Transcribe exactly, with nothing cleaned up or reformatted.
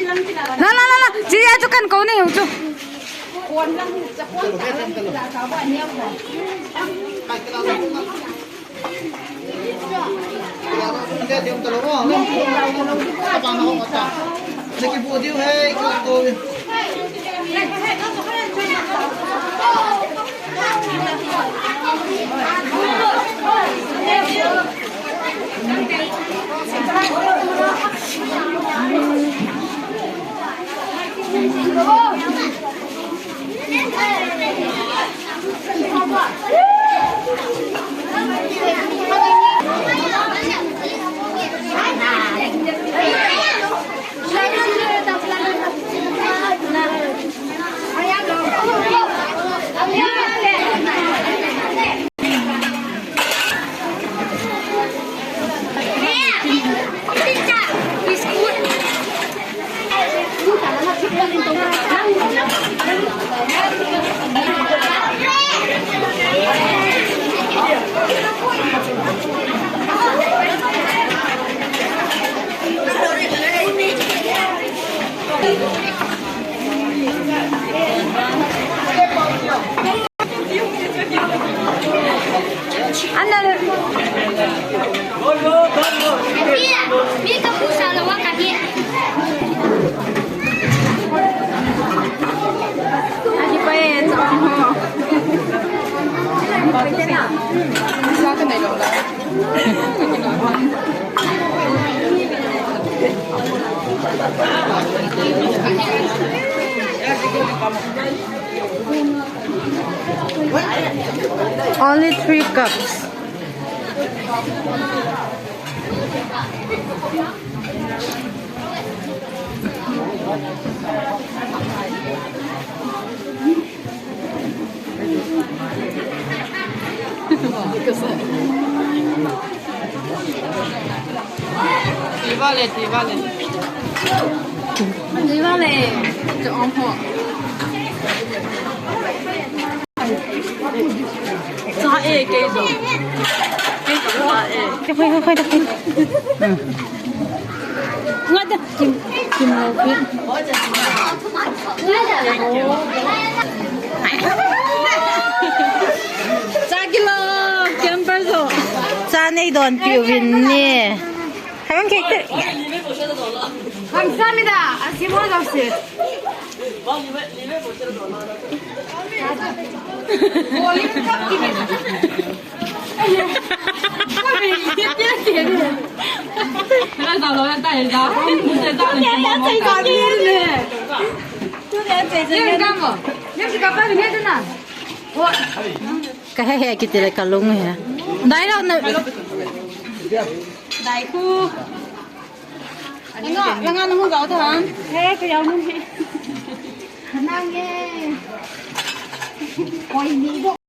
La, la, la, la. Chi ya chu kan ko nei u chu. Only three cups. Ti vale, ti vale. Ti vale. Cho ong ho. Cha e, kei jong. Kei jong cha e. Kei, kei, kei, kei. Hmm. Nga da. Kim, kim lo pi. Thank you. Cha kilo, camper jo. Cha nei don piuvin ne. Hai man kek te. Kamsahamnida. Asi mo jong si. Ka he he kiti le ka lung he. Dai lo na. Dai ku. Langa, langa na mu gao tha. He, ka yau nu he. Nang ye. Oi, ni bo.